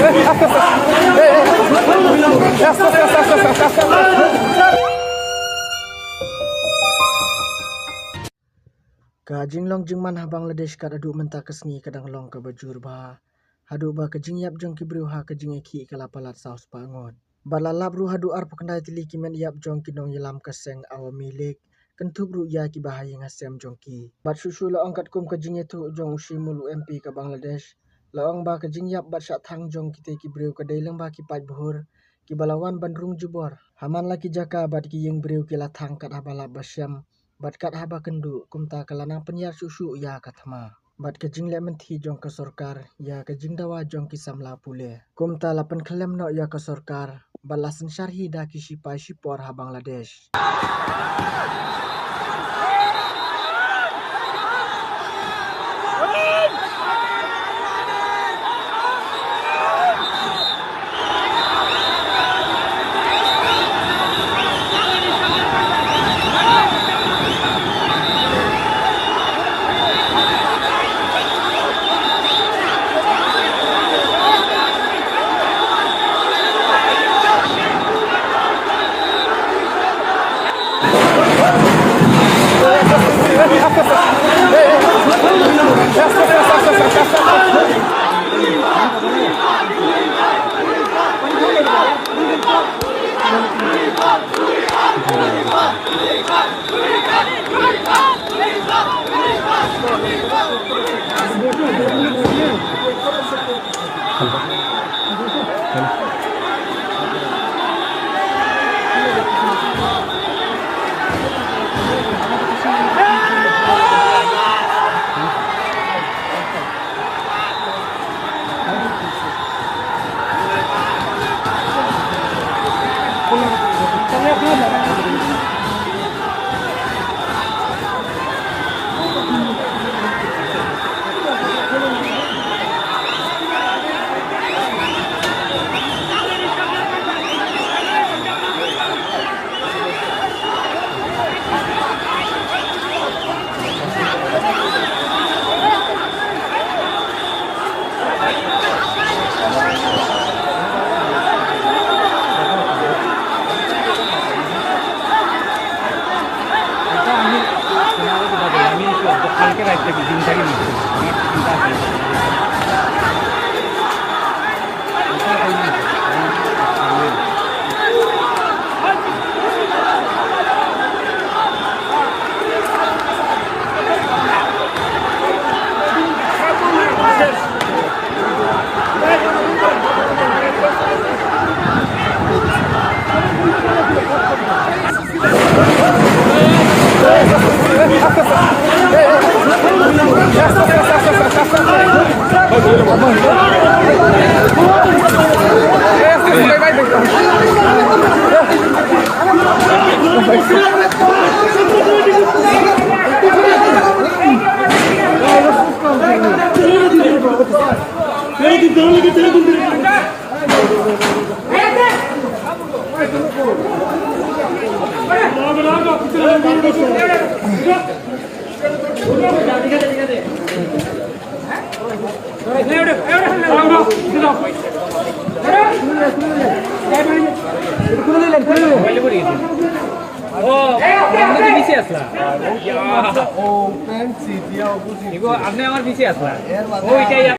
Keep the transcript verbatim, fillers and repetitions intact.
Ka jinglong jingman ha Bangladesh kat haduh mynta ka sngi ka dang long kaba jur bha, haduh ba ka jingïap jong ki briew ha ka jingïakhih ka la palat saw spah ngut. Bad la lap ruh haduh arphew khyndai tylli ki met ïap jong ki nongïalam ka seng Awami League, kynthup ruh ïa kiba ha ïing ha sem jong ki. Bad shuh shuh la ong katkum ka jingïathuh jong u Shimul, u M P ka Bangladesh, la ong ba ka jingïap bad shah thang jong kitei ki briew ka dei lyngba ki paidbah kiba la wan ban rung jubor. Ha man la ki jaka bad ki ïing briew ki la thang kat haba lap ba shem bad kat haba kynduh, kumta ka la nang pynïar shuh shuh ïa ka thma bad ka jingleh mynthi jong ka sorkar ïa ka jingdawa jong ki samla pule. Kumta la pynkhyllem noh ïa ka sorkar bad la synshar hi da ki shipai shipor ha Bangladesh.